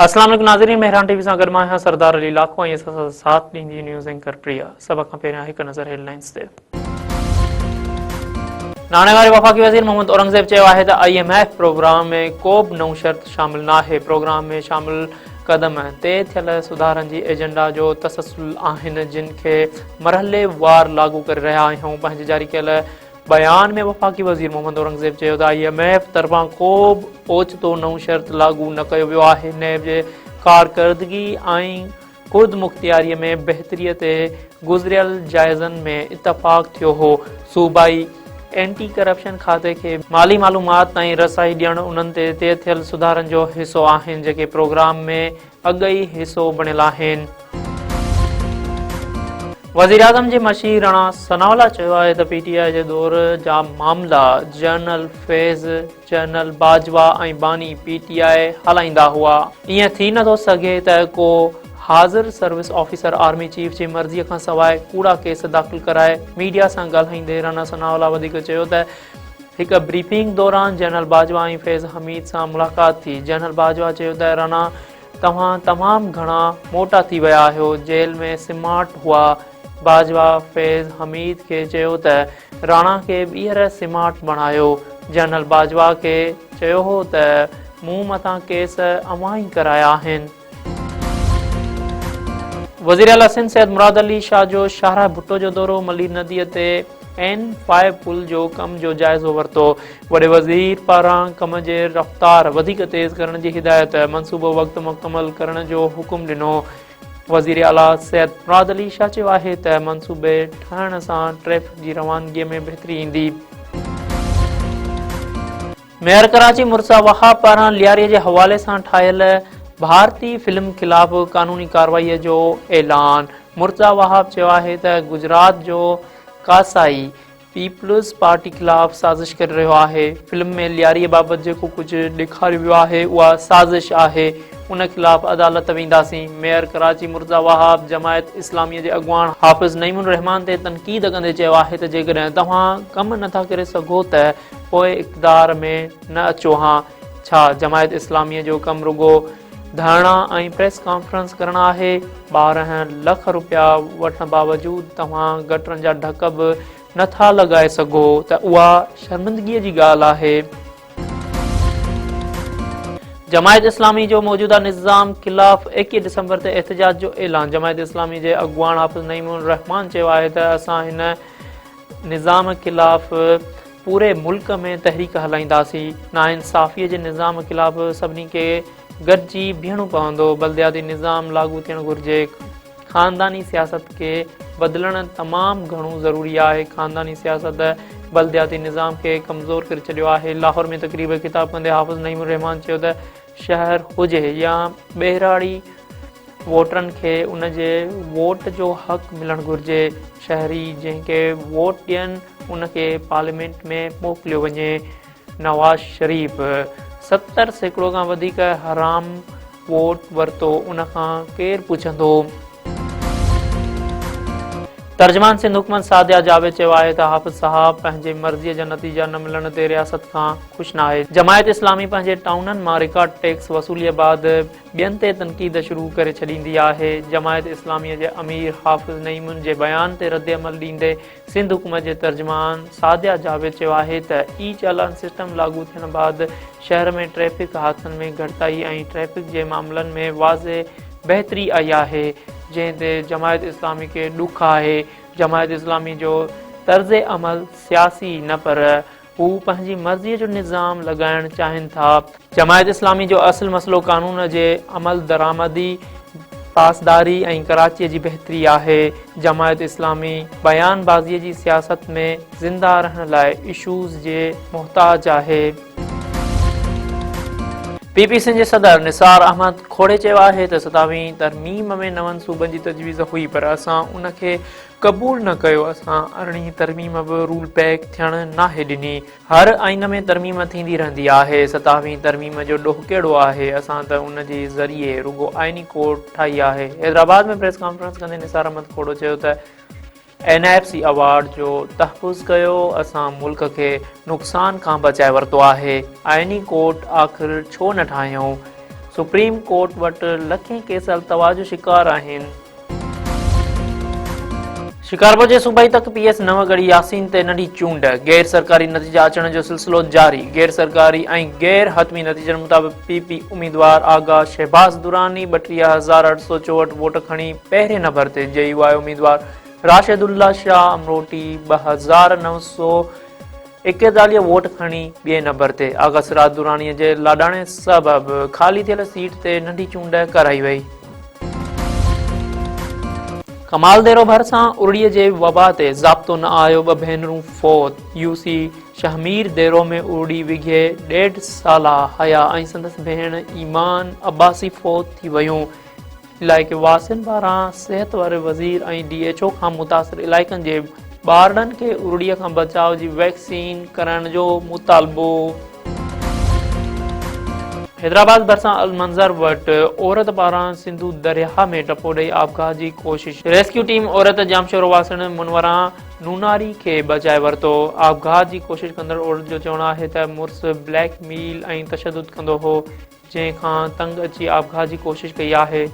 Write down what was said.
اسلام عليڪم ناظرين مهراڻ ٽي وي سان گڏ مان آهيان سردار علي لاکو ۽ اسان سان ساٿ ڏيندي نيوز اينڪر پريا. سڀ کان پهريان هڪ نظر هيڊ لائنز تي. ناڻي واري وفاقي وزير محمد اورنگزيب چيو آهي ته I M F programme ۾ ڪو به نئون شرط شامل ناهي، پروگرام ۾ شامل قدم طئي ٿيل سڌارن جي ايجنڊا جو تسلسل آهن جن کي مرحلي وار لاڳو ڪري رهيا آهيون. پنهنجي جاري ڪيل بيان ۾ وفاقي وزير محمد اورنگزيب چيو ته I M F طرفان ڪو به اوچتو نئون شرط لاڳو نه ڪيو ويو آهي، نيب جي ڪارڪردگي ۽ خودمختياري ۾ بهتري تي گذريل جائزن ۾ اتفاق ٿيو هو، صوبائي اينٽي ڪرپشن کاتي کي مالي معلومات تائين رسائي ڏيڻ انهن تي طئي ٿيل سڌارن جو حصو آهن جيڪي پروگرام ۾ اڳ ئي حصو بڻيل آهن. وزيراعظم جي مشير راڻا ثناء الله چيو آهي ته پي ٽي آء جي دور جا معاملا جنرل فيض، جنرل باجوا ۽ باني پي ٽي آء هلائيندا هئا، ائين ٿي نٿو سگهي ته ڪو حاضر سروس آفيسر آرمي چيف جي مرضي کان سواء ڪوڙا ڪيس داخل ڪرائي. ميڊيا سان ڳالهائيندي راڻا ثناء الله وڌيڪ چيو ته هڪ بريفنگ دوران جنرل باجوا ۽ فيض حميد سان ملاقات ٿي. جنرل باجوا چيو ته رانا توهان تمام گهڻا موٽا ٿي ويا آهيو، جيل ۾ سمارٽ هئا. باجوا فيض حميد کي چيو ته راڻا کي ٻيهر سمارٽ بڻايو. جنرل باجوا کي چيو هو ته مون مٿان ڪيس اوهان ئي ڪرايا آهن. وزيراعليٰ سنڌ سيد مراد علي شاهه جو شاهراهه ڀٽو جو دورو، ملير نديء تي اين فائيو پل جو ڪم جو جائزو ورتو، وڏي وزير پاران ڪم جي رفتار وڌيڪ تيز ڪرڻ جي هدايت، منصوبو وقت مڪمل ڪرڻ جو حڪم ڏنو، وزيراعليٰ سيد مراد علي شاهه چيو آهي ته منصوبي ٺهڻ سان ٽريفڪ جي روانگي ۾ بهتري ايندي. ميئر ڪراچي مرتضيٰ وهاب پاران لياري جي حوالي سان ٺاهيل ڀارتي فلم خلاف قانوني ڪارروائي جو اعلان، مرتضيٰ وهاب چيو آهي ته گجرات جو ڪاسائي پيپلز پارٽي خلاف سازش ڪري رهيو آهي، فلم ۾ لياري بابت جيڪو ڪجهه ڏيکاريو ويو آهي اها سازش آهي، ان خلاف عدالت وينداسين. ميئر ڪراچي مرتضيٰ وهاب جماعت اسلامي جي اڳواڻ حافظ نعيم الرحمان تي تنقيد ڪندي چيو آهي ته جيڪڏهن توهان ڪم نٿا ڪري سگهو ته پوء اقتدار ۾ نه اچو هان، ڇا جماعت اسلاميء جو ڪم رڳو ڌرڻا ۽ پريس ڪانفرنس ڪرڻ آهي؟ 12 لک رپيا وٺڻ باوجود توهان گٽرن جا ڍڪ به نه ٿا لڳائي سگهو ته اها شرمندگيء جي ڳالهه آهي. جماعت اسلامي جو موجوده نظام خلاف 21 ڊسمبر تي احتجاج جو اعلان، جماعت اسلامي جي اڳواڻ حافظ نعيم الرحمان چيو آهي ته اسان هن نظام خلاف پوري ملڪ ۾ تحريڪ هلائينداسين، ناانصافي جي نظام خلاف سڀني کي گڏجي بيهڻو پوندو، بلدياتي نظام لاڳو ٿيڻ گهرجي، خانداني سياست کي بدلڻ تمام گهڻو ضروري آهي، خانداني سياست بلدياتي نظام کي ڪمزور ڪري ڇڏيو آهي، لاهور ۾ تقريب کي خطاب ڪندي حافظ نعيم الرحمان چيو ته شهر هجي يا ٻهراڙي ووٽرن کي ان جي ووٽ جو حق ملڻ گهرجي، شهري جنهن کي ووٽ ڏين ان کي پارليامينٽ ۾ موڪليو وڃي، نواز شريف 70% کان وڌيڪ حرام ووٽ ورتو ان کان ڪير پڇندو؟ ترجمان سنڌ حڪومت سعديه جاويد چيو آهي ته حافظ صاحب پنهنجي مرضي جا نتيجا نه ملڻ تي رياست کان خوش ناهي، جماعت اسلامي پنهنجي ٽائونن مان رڪارڊ ٽيڪس وصولي بعد ٻين تي تنقيد شروع ڪري ڇڏيندي آهي، جماعت اسلامي جي امير حافظ نعيم جي بيان تي ردعمل ڏيندي سنڌ حڪومت جي ترجمان سعديه جاويد چيو آهي ته اي چالان سسٽم لاڳو ٿيڻ بعد شهر ۾ ٽريفڪ حادثن ۾ گهٽتائي ۽ ٽريفڪ جي معاملن ۾ واضح بهتري آئي آهي جنهن تي جماعت اسلامي کي ڏک آهي، جماعت اسلامي جو طرز عمل سياسي نه پر هو پنهنجي مرضيء جو نظام لڳائڻ چاهين ٿا. جماعت اسلامي جو اصل مسئلو قانون جي عملدرآمدي، پاسداري ۽ ڪراچيء جي بهتري آهي. جماعت اسلامي بيان بازيء جي سياست ۾ زنده رهڻ لاء اشوز جي محتاج آهي. پي پي سنڌ جي صدر نثار احمد کوڙي چيو آهي ته ستاويهين ترميم ۾ نون صوبن جي تجويز هئي پر اسان ان کي قبول نه ڪيو، اسان ارڙهين ترميم به رول بيڪ ٿيڻ ناهي ڏني، هر آئين ۾ ترميم ٿيندي رهندي آهي، ستاويهين ترميم جو ڏوهه ڪهڙو آهي، اسان ته ان جي ذريعي رڳو آئيني ڪورٽ ٺاهي آهي. حيدرآباد ۾ پريس ڪانفرنس ڪندي نثار احمد کوڙو چيو ته اين ايف سي ايوارڊ جو تحفظ ڪيو، اسان ملڪ کي نقصان کان بچائي ورتو آهي، آئيني ڪورٽ آخر ڇو نه ٺاهيون؟ سپريم ڪورٽ وٽ لکين ڪيس التوا جو شڪار آهن. شڪارپور جي صوبائي تڪ پي ايس نو ڳڙهي ياسين تي ننڍي چونڊ، غير سرڪاري نتيجا اچڻ جو سلسلو جاري، غير سرڪاري ۽ غير حتمي نتيجن مطابق پي پي اميدوار آغا شهباز دراني 32864 ووٽ کڻي پهرين نمبر تي، جي يو آء اميدوار راشد الله شاهه امروٽي 2941 ووٽ کڻي ٻئي نمبر تي، آغا سراج دراني جي لاڏاڻي سبب خالي ٿيل سيٽ تي ننڍي چونڊ ڪرائي وئي. ڪمال ديرو ڀرسان ارڙي جي وبا تي ضابطو نه آيو، ٻه ڀينرون فوت، يو سي شهمير ديرو ۾ ارڙي وگهي ڏيڍ سالا حيا ۽ سندس ڀيڻ ايمان عباسي فوت ٿي ويون، علائقي واسين پاران صحت واري وزير ۽ ڊي ايڇ او کان متاثر علائقن جي ٻارڙن کي ارڙي کان بچاء جي ويڪسين ڪرائڻ جو مطالبو. حيدرآباد ڀرسان المنظر وٽ عورت پاران سنڌو درياهه ۾ ٽپو ڏئي آپگهات جي ڪوشش، ريسڪيو ٽيم عورت ڄامشورو واسڻ منوران نوناري کي بچائي ورتو. آپگهات جي ڪوشش ڪندڙ عورت جو چوڻ آهي ته مڙس بليڪ ميل ۽ تشدد ڪندو هو، جنهن کان تنگ اچي آپگهات جي ڪوشش ڪئي آهي.